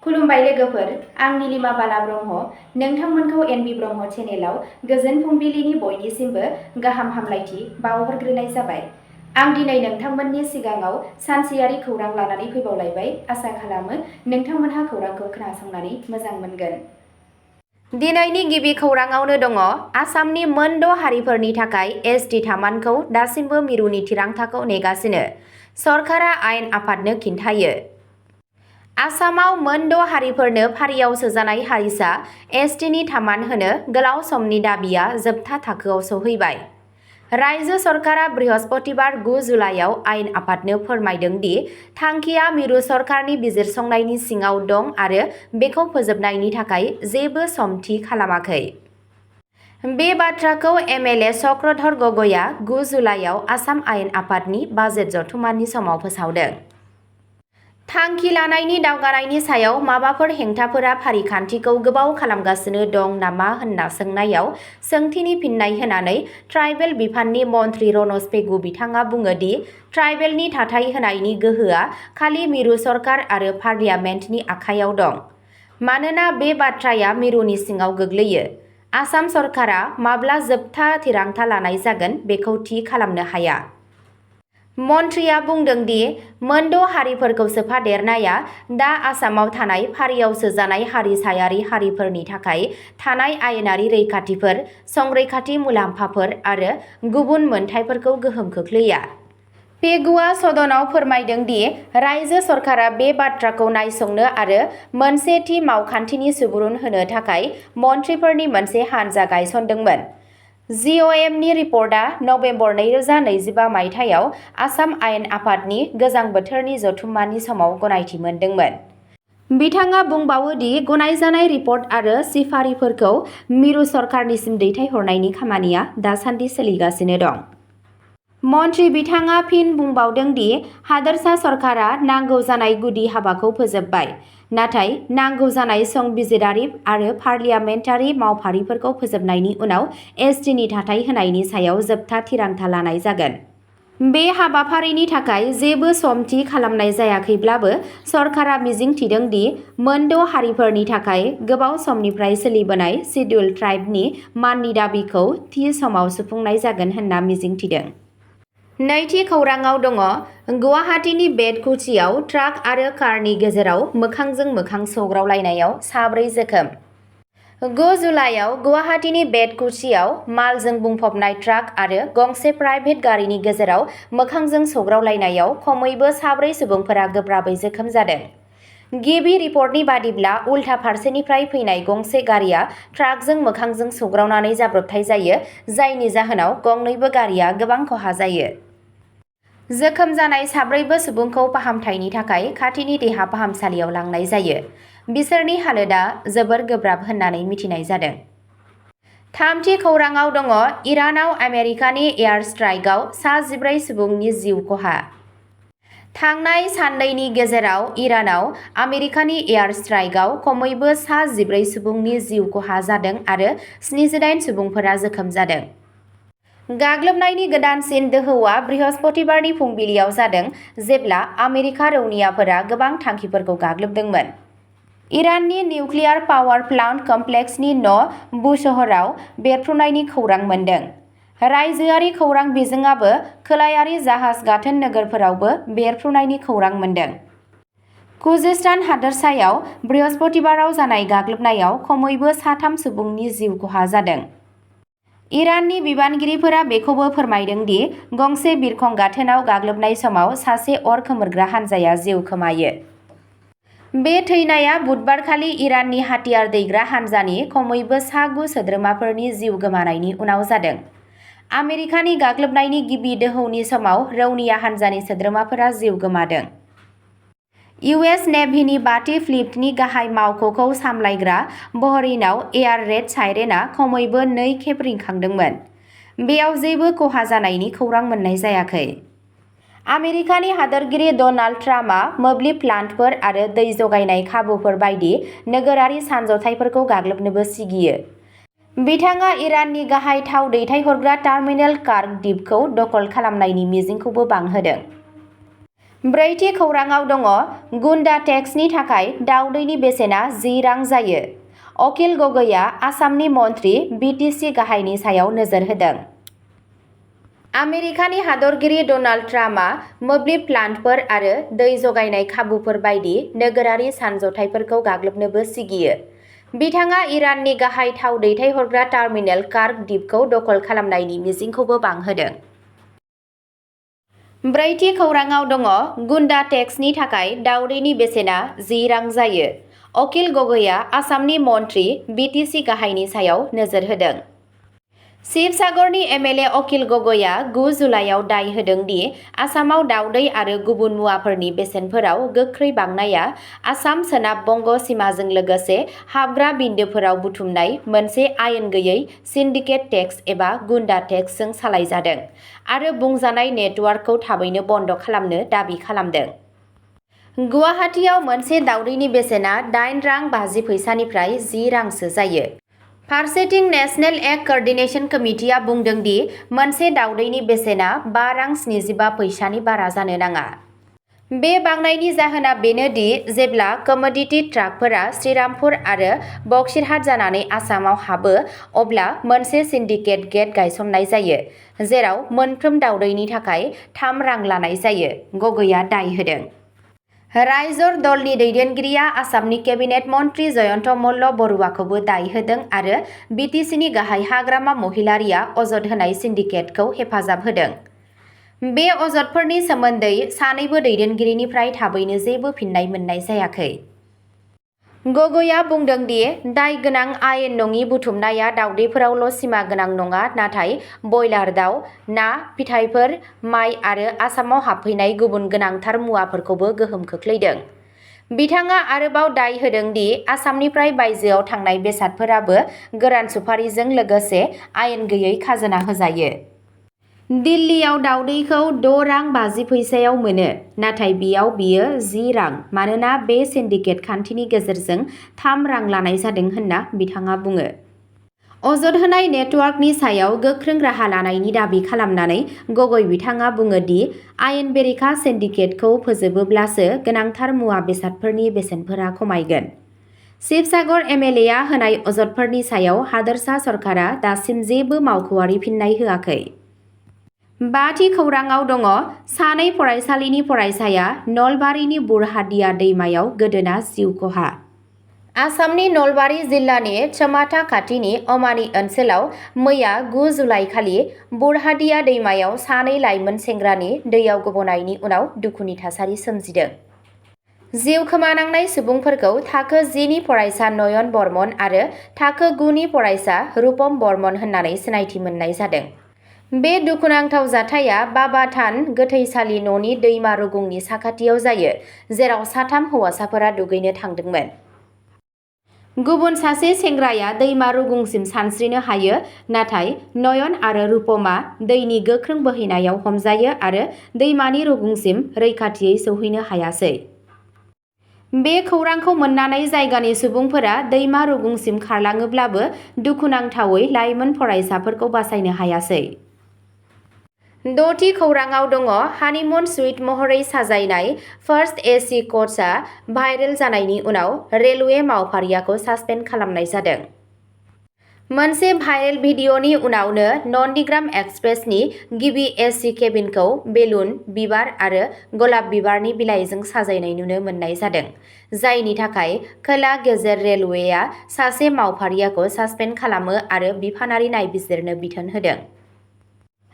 खुलुमबाय लोगोफोर, आं नीलिमा बाला ब्रह्म। नोंथांमोनखौ एनबि ब्रह्म चेनेलाव गोजोन फुंबिलिनि बयनिसिमबो गाहाम हामलायथि बावहरग्रोनाय जाबाय। आं दिनै नोंथांमोननि सिगाङाव सानसेयारि खौरां लानानै फैबावलायबाय। आसा खालामो नोंथांमोनहा खौरांखौ खोनासंनानै मोजां मोनगोन। दिनैनि गिबि खौराङावनो दङ आसामनि मोन 6 हारिफोरनि थाखाय एसटि थामानखौ दासिमबो मिरुनि थिरांथाखौ नेगासिनो, सरकारा आयेन आफादनो खिन्थायो। आसामाव मोन 6 हारिफोरनो फारियाव सोजानाय हारिसा एसटिनि थामान होनो गोलाव समनि दाबिया जोबथा थाखोआव सौहैबाय। रायजो सरकारा बृहस्पतिबार 9 जुलाइआव आयेन आफादनो फोरमायदों दि थांखिया मिरु सरकारनि बिजिरसंनायनि सिङाव दं आरो बेखौ फोजोबनायनि थाखाय जेबो सम थि खालामाखै। बे बाथ्राखौ एमएलए चक्रधर गगैआ 9 जुलाइआव आसाम आयेन आफादनि बाजेट जथुम्मानि समाव फोसावदों। थांखि लानायनि दावगानायनि सायाव माबाफोर हेंथाफोरा फारिखान्थिखौ गोबाव खालामगासिनो दं नामा होनना सोंनायाव सोंथिनि फिननाय होनानै ट्राइबेल बिफाननि मन्थ्रि रनज पेगु बिथाङा बुङो दि ट्राइबेलनि थाथाय होनायनि गोहोआ खालि मिरु सरकार आरो पार्लियामेन्टनि आखायाव दं। मानोना बे बाथ्राया मिरुनि सिङाव गोग्लैयो, आसाम सरकारा माब्ला जोबथा थिरांथा लानाय जागोन बेखौ थि खालामनो हाया। मन्थ्रिया बुंदों दि मोन 6 हारिफोरखौ सोफादेरनाया दा आसामाव थानाय फारियाव सोजानाय हारिसायारि हारिफोरनि थाखाय थानाय आयेनारि रैखाथिफोर, संरैखाथि मुलाम्फाफोर आरो गुबुन मोनथायफोरखौ गोहोम खोख्लैया। पेगुआ सदनाव फोरमायदों दि रायजो सरकारा बे बाथ्राखौ नायसंनो आरो मोनसे थि मावखान्थिनि सुबुरुन होनो थाखाय मन्थ्रिफोरनि मोनसे हानजा गायसनदोंमोन। जिअएमनि रिपर्टआ नबेम्बर 2025 मायथाइयाव आसाम आयेन आफादनि गोजां बोथोरनि जथुम्मानि समाव गनायथि मोनदोंमोन। बिथाङा बुंबावो दि गनायजानाय रिपर्ट आरो सिफारिफोरखौ मिरु सरकारनिसिम दैथायहरनायनि खामानिया दासान्दि सोलिगासिनो दं। मन्थ्रि बिथाङा फिन बुंबावदों दि हादोरसा सरकारा नांगौ जानाय गुदि हाबाखौ फोजोबबाय, नाथाय नांगौ जानाय संबिजिरारि आरो पार्लियामेन्टारि मावफारिफोरखौ फोजोबनायनि उनाव एसटिनि थाथाय होनायनि सायाव जोबथा थिरांथा लानाय जागोन। बे हाबाफारिनि थाखाय जेबो सम थि खालामनाय जायाखैब्लाबो सरकारा मिजिंथिदों दि मोन 6 हारिफोरनि थाखाय गोबाव समनिफ्राय सोलिबोनाय सिड्युल्ड ट्राइबनि माननि दाबिखौ थि समाव सुफुंनाय जागोन होनना मिजिंथिदों। नैथि खौराङाव दङ गुवाहाटीनि बेदकुचियाव ट्राक आरो कारनि गेजेराव मोखांजों मोखां सौग्रावलायनायाव 4 जोखोम। 9 जुलाइआव गुवाहाटीनि बेदकुचियाव मालजों बुंफबनाय ट्राक आरो गंसे प्राइभेट गारिनि गेजेराव मोखांजों सौग्रावलायनायाव खमैबो 4 सुबुंफोरा गोब्राबै जोखोम जादों। गिबि रिपर्टनि बादिब्ला उल्था फारसेनिफ्राय फैनाय गंसे गारिया ट्राकजों मोखांजों सौग्रावनानै जाब्रबथाय जायो, जायनि जाहोनाव गंनैबो गारिया गोबां खहा जायो। जोखोम जानाय 4 सुबुंखौ फाहामथायनि थाखाय खाथिनि देहा फाहामसालियाव लांनाय जायो। बिसोरनि हालोदा जोबोर गोब्राब होननानै मिथिनाय जादों। थामथि खौराङाव दङ इरानाव आमेरिकानि एयार स्ट्राइकआव 14 सुबुंनि जिउ खहा। थांनाय साननैनि गेजेराव इरानाव आमेरिकानि एयार स्ट्राइकआव खमैबो 14 सुबुंनि जिउ खहा जादों आरो 78 सुबुंफोरा जोखोम जादों। गाग्लोबनायनि गोदानसिन दोहौआ बृहस्पतिबारनि फुंबिलियाव जादों जेब्ला आमेरिका रौनियाफोरा गोबां थांखिफोरखौ गाग्लोबदोंमोन। इराननि निउक्लियार पावार प्लान्ट कमप्लेक्सनि बुशहराव बेरफ्रुनायनि खौरां मोन्दों। रायजोआरि खौरां बिजोंआबो खोलायारि जाहाज गाथोन नोगोरफोरावबो बेरफ्रुनायनि खौरां मोन्दों। खुजेस्तान हादोरसायाव बृहस्पतिबाराव जानाय गाग्लोबनायाव खमैबो 3 सुबुंनि जिउ खहा जादों। इराननि बिबानगिरिफोरा बेखौबो फोरमायदों दि गंसे बिरखं गाथोनाव गाग्लोबनाय समाव सासे अर खोमोरग्रा हानजाया जिउ खोमायो। बे थैनाया बुधबारखालि इराननि हाथियार दैग्रा हानजानि खमैबो 9 सोद्रोमाफोरनि जिउ गोमानायनि उनाव जादों। आमेरिकानि गाग्लोबनायनि गिबि दोहौनि समाव रौनिया हानजानि सोद्रोमाफोरा जिउ गोमादों। इउएस नेभिनि 5थि फ्लीटनि गाहाय मावख'खौ सामलायग्रा बहरीनाव एयार रेड साइरेनआ खमैबो 2 खेब रिंखांदोंमोन। बेयाव जेबो खहा जानायनि खौरां मोननाय जायाखै। आमेरिकानि हादोरगिरि डनाल्ड ट्राम्पआ मोब्लिब प्लान्टफोर आरो दै जगायनाय खाबुफोर बायदि नोगोरारि सानज'थायफोरखौ गाग्लोबनोबो सिगियो। बिथाङा इराननि गाहाय थाव दैथायहरग्रा टार्मिनेल कार्ग दिपखौ दखल खालामनायनि मिजिंखौबो बांहोदों। ब्रैथि खौराङाव दङ गुन्डा टेक्सनि थाखाय दावदैनि बेसेना 10 रां जायो। अखिल गगैआ आसामनि मन्त्रि बिटिसि गाहायनि सायाव नोजोर होदों। आमेरिकानि हादरगिरि डनाल्ड ट्राम्पआ मोब्लिब प्लान्टफोर आरो दै जगायनाय खाबुफोर बायदि नोगोरारि सानज'थाइफोरखौ गाग्लोबनोबो सिगियो। बिथाङा इराननि गाहाय थाव दैथायहरग्रा टार्मिनेल कार्क दिपखौ दखल खालामनायनि मिजिंखौबो बांहोदों। ब्रैथि खौराङाव दङ गुन्डा टेक्सनि थाखाय दावदैनि बेसेना 10 रां जायो। अखिल गगैआ आसामनि मन्त्रि बिटिसि गाहायनि सायाव नोजोर होदों। शिबसागरनि एमएलए अखिल गगैआ 9 जुलाइआव दाय होदों दि आसामाव दावदै आरो गुबुन मुवाफोरनि बेसेनफोराव गोख्रै बांनाया आसाम सोनाब बंग सिमाजों लोगोसे हाबग्रा बिन्दोफोराव बुथुमनाय मोनसे आयेन गैयै सिन्डिकेट टेक्स एबा गुन्डा टेक्सजों सालायजादों आरो बुंजानाय नेटवार्कखौ थाबैनो बन्द खालामनो दाबि खालामदों। गुवाहाटीआव मोनसे दावदैनि बेसेना 8 रां 50 फैसानिफ्राय 10 रांसो जायो। फारसेथिं नेशनेल एग क'अर्डिनेशन कमिटिआ बुंदों दि मोनसे दावदैनि बेसेना 5 रां 75 फैसानि बारा जानो नाङा। बे बांनायनि जाहोना बेनो दि जेब्ला कमोडिटी ट्राकफोरा श्रीरामपुर आरो बक्सिरहाट जानानै आसामाव हाबो अब्ला मोनसे सिन्डिकेट गेट गायसननाय जायो, जेराव मोनफ्रोम दावदैनि थाखाय 3 रां लानाय जायो, गगैआ दाय होदों। राइजर दलनि दैदेनगिरिया आसामनि केबिनेट मन्त्रि जयन्त मल्ल बरुवाखौबो दाय होदों आरो बिटिसिनि गाहाय हाग्रामा महिलारिआ अजद होनाय सिन्डिकेटखौ हेफाजाब होदों। बे अजदफोरनि सोमोन्दै सानैबो दैदेनगिरिनिफ्राय थाबैनो जेबो फिननाय मोननाय जायाखै। गगैआ बुंदों दि दाय गोनां आयेन नङि बुथुमनाया दावदैफोरावल' सिमा गोनां नङा नाथाय बयलार दाव, ना, फिथाइफोर, माइ आरो आसामाव हाबफैनाय गुबुन गोनांथार मुवाफोरखौबो गोहोम खोख्लैदों। बिथाङा आरोबाव दाय होदों दि आसामनिफ्राय बायजोआव थांनाय बेसादफोराबो गोरान सुपारिजों लोगोसे आयेन गैयै खाजोना होजायो। दिल्लीयाव दावदैखौ 6 रां 50 फैसायाव मोनो, नाथाय बेयाव बियो 10 रां मानोना बे सिन्डिकेट खान्थिनि गेजेरजों 3 रां लानाय जादों होनना बिथाङा बुङो। अजद होनाय नेटवार्कनि सायाव गोख्रों राहा लानायनि दाबि खालामनानै गगै बिथाङा बुङो दि आयेन बेरेखा सिन्डिकेटखौ फोजोबोब्लासो गोनांथार मुवा बेसादफोरनि बेसेनफोरा खमायगोन। शिबसागर एमएलएआ होनाय अजदफोरनि सायाव हादोरसा सरकारा दासिम जेबो मावख'आरि फिननाय होआखै। बाथि खौराङाव दङ सानै फरायसालिनि फरायसाया नलबारिनि बुरहादिया दैमायाव गोदोना जिउ खहा। आसामनि नलबारि जिल्लानि चमाथा खाथिनि अमानि ओनसोलाव मैया 9 जुलाइखालि बुरहादिया दैमायाव सानै लाइमोन सेंग्रानि दैयाव गबनायनि उनाव दुखुनि थासारि सोमजिदों। जिउ खोमानांनाय सुबुंफोरखौ थाखो 10 नि फरायसा नयन बर्मन आरो थाखो 9 नि फरायसा रुपम बर्मन होननानै सिनायथि मोननाय जादों। बे दुखुनांथाव जाथाया बाबाथान गोथैसालि न'नि दैमा रुगुंनि साखाथियाव जायो, जेराव 3 हौवासाफोरा दुगैनो थांदोंमोन। गुबुन सासे सेंग्राया दैमा रुगुंसिम सानस्रिनो हायो, नाथाय नयन आरो रुपमआ दैनि गोख्रों बोहैनायाव हमजायो आरो दैमानि रुगुंसिम रैखाथियै सौहैनो हायासै। बे खौरांखौ मोननानै जायगानि सुबुंफोरा दैमा रुगुंसिम खारलाङोब्लाबो दुखुनांथावै लाइमोन फरायसाफोरखौ बासायनो हायासै। 6थि खौराङाव दङ हानिमुन सुइट महरै साजायनाय फार्स्ट एसि कचआ भाइरेल जानायनि उनाव रेलवे मावफारियाखौ सासपेन्ड खालामनाय जादों। मोनसे भाइरेल भिडिअ'नि उनावनो नन्दीग्राम एक्सप्रेसनि गिबि एसि केबिनखौ बेलुन, बिबार आरो गलाब बिबारनि बिलाइजों साजायनाय नुनो मोननाय जादों, जायनि थाखाय खोला गेजेर रेलवेआ सासे मावफारियाखौ सासपेन्ड खालामो आरो बिफानारि नायबिजिरनो बिथोन होदों।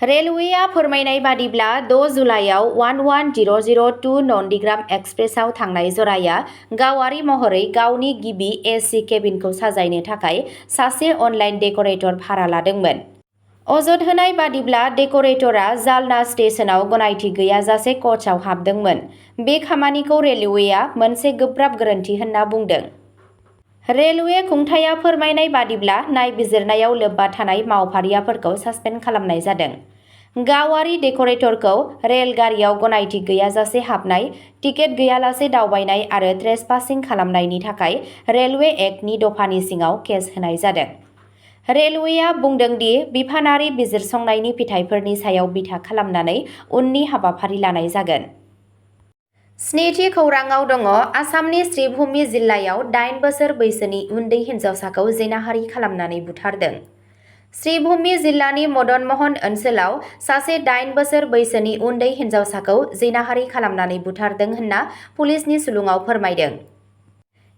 रेलवेआ फोरमायनाय बादिब्ला 6 जुलाइआव 11002 नन्दीग्राम एक्सप्रेसआव थांनाय जराया गावारि महरै गावनि गिबि एसि केबिनखौ साजायनो थाखाय सासे अनलाइन डेक'रेटर भारा लादोंमोन। अजद होनाय बादिब्ला डेक'रेटरआ जालना स्टेशनाव गनायथि गैयाजासे कचआव हाबदोंमोन। बे खामानिखौ रेलवेआ मोनसे गोब्राब गोरोन्थि होनना बुंदों। रेलवे खुंथायआ फोरमायनाय बादिब्ला नायबिजिरनायाव लोब्बा थानाय मावफारियाफोरखौ सासपेन्ड खालामनाय जादों। गावारि डेक'रेटरखौ रेलगारियाव गनायथि गैयाजासे हाबनाय, टिकेट गैयालासे दावबायनाय आरो ट्रेसपासिं खालामनायनि थाखाय रेलवे एक्टनि दफानि सिङाव केस होनाय जादों। रेलवेआ बुंदों दि बिफानारि बिजिरसंनायनि फिथायफोरनि सायाव बिथा खालामनानै उननि हाबाफारि लानाय जागोन। स्निथि खौराङाव दङ आसामनि श्रीभूमि जिल्लायाव 8 बोसोर बैसोनि उन्दै हिन्जावसाखौ जिनाहारि खालामनानै बुथारदों। श्रीभूमि जिल्लानि मदन महन ओनसोलाव सासे 8 बोसोर बैसोनि उन्दै हिन्जावसाखौ जिनाहारि खालामनानै बुथारदों होनना पुलिसनि सुलुङाव फोरमायदों।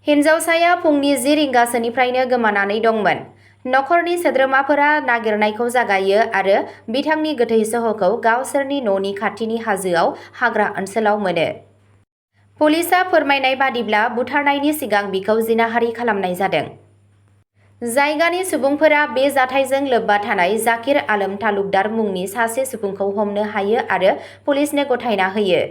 हिन्जावसाया फुंनि 10 रिंगासोनिफ्रायनो गोमानानै दंमोन। नखरनि सोद्रोमाफोरा नागिरनायखौ जागायो आरो बिथांनि गोथै सह'खौ गावसोरनि न'नि खाथिनि हाजोआव हाग्रा ओनसोलाव मोनो। पुलिसआ फोरमायनाय बादिब्ला बुथारनायनि सिगां बिखौ जिनाहारि खालामनाय जादों। जायगानि सुबुंफोरा बे जाथायजों लोब्बा थानाय जाकिर आलम तालुकदार मुंनि सासे सुबुंखौ हमनो हायो आरो पुलिसनो गथायना होयो।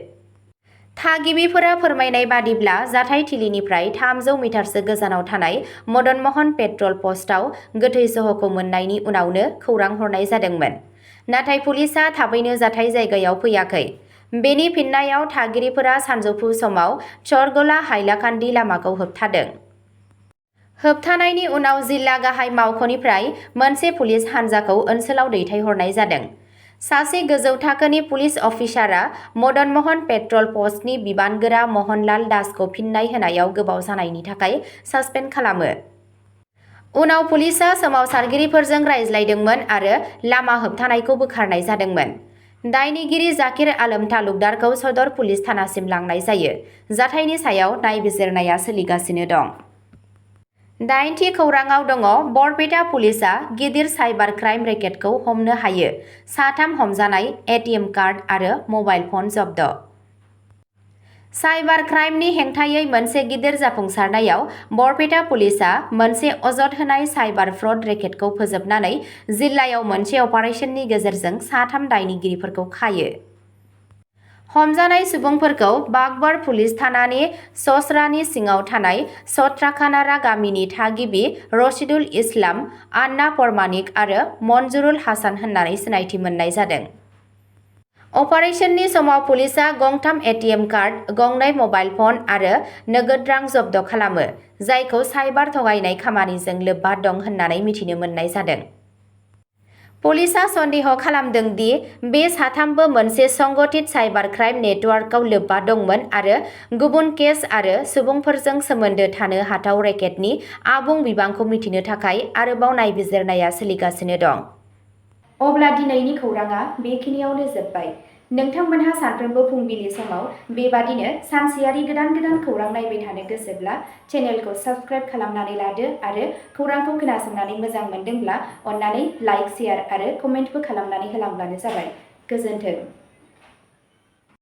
थागिबिफोरा फोरमायनाय बादिब्ला जाथायथिलिनिफ्राय 300 मिटारसो गोजानाव थानाय मदन महन पेट्रल पस्टआव गोथै सह'खौ मोननायनि उनावनो खौरां हरनाय जादोंमोन। नाथाय पुलिसआ थाबैनो जाथाय जायगायाव फैयाखै। बेनि फिननायाव थागिरिफोरा सानजौफु समाव चरगला हाइलाकान्दि लामाखौ होबथादों। होबथानायनि उनाव जिल्ला गाहाय मावख'निफ्राय मोनसे पुलिस हान्जाखौ ओनसोलाव दैथायहरनाय जादों। सासे गोजौ थाखोनि पुलिस अफिसारआ मदन महन पेट्रल पस्टनि बिबानगोरा महनलाल दासखौ फिन्नाय होनायाव गोबाव जानायनि थाखाय सासपेन्ड खालामो। उनाव पुलिसआ सोमावसारगिरिफोरजों रायज्लायदोंमोन आरो लामा होबथानायखौ बोखारनाय जादोंमोन। दायनिगिरि जाकिर आलम तालुकदारखौ सदर पुलिस थानासिम लांनाय जायो। जाथायनि सायाव नायबिजिरनाया सोलिगासिनो दं। 8थि खौराङाव दङ बरपेटा पुलिसआ गिदिर साइबार क्राइम रेकेटखौ हमनो हायो। 3 हमजानाय एटिएम कार्ड आरो मबाइल फन जब्द। साइबार क्राइमनि हेंथायै मोनसे गिदिर जाफुंसारनायाव बरपेटा पुलिसआ मोनसे अजद होनाय साइबार फ्रड रेकेटखौ फोजोबनानै जिल्लायाव मोनसे अपारेशननि गेजेरजों 3 दायनिगिरिफोरखौ खायो। हमजानाय सुबुंफोरखौ बागबार पुलिस थानानि ससरानि सिङाव थानाय सत्राखानारा गामिनि थागिबि रशिदुल इस्लाम, आन्ना परमानिक आरो मन्जुरुल हासान होननानै सिनायथि मोननाय जादों। अपारेशननि समाव पुलिसआ 3 एटिएम कार्ड, 2 मबाइल फन आरो नोगोद रां जब्द खालामो, जायखौ साइबार थगायनाय खामानिजों लोब्बा दं होननानै मिथिनो मोननाय जादों। पुलिसआ सन्देह खालामदों दि बे 3बो मोनसे संगठित साइबार क्राइम नेटवार्कआव लोब्बा दंमोन आरो गुबुन केस आरो सुबुंफोरजों सोमोन्दो थानो हाथाव रेकेटनि आबुं बिबांखौ मिथिनो थाखाय आरोबाव नायबिजिरनाया सोलिगासिनो दं। अब्ला दिनैनि खौराङा बेखिनियावनो जोबबाय। नोंथांमोनहा सानफ्रोमबो फुंबिलि समाव बेबादिनो सानसेयारि गोदान खौरां नायबाय थानो गोसोब्ला चेनेलखौ साबस्क्राइब खालामनानै लादो आरो खौरांखौ खोनासंनानै मोजां मोनदोंब्ला अन्नानै लाइक, शेयार आरो कमेन्टबो खालामनानै होलांब्लानो जाबाय। गोजोन्थों।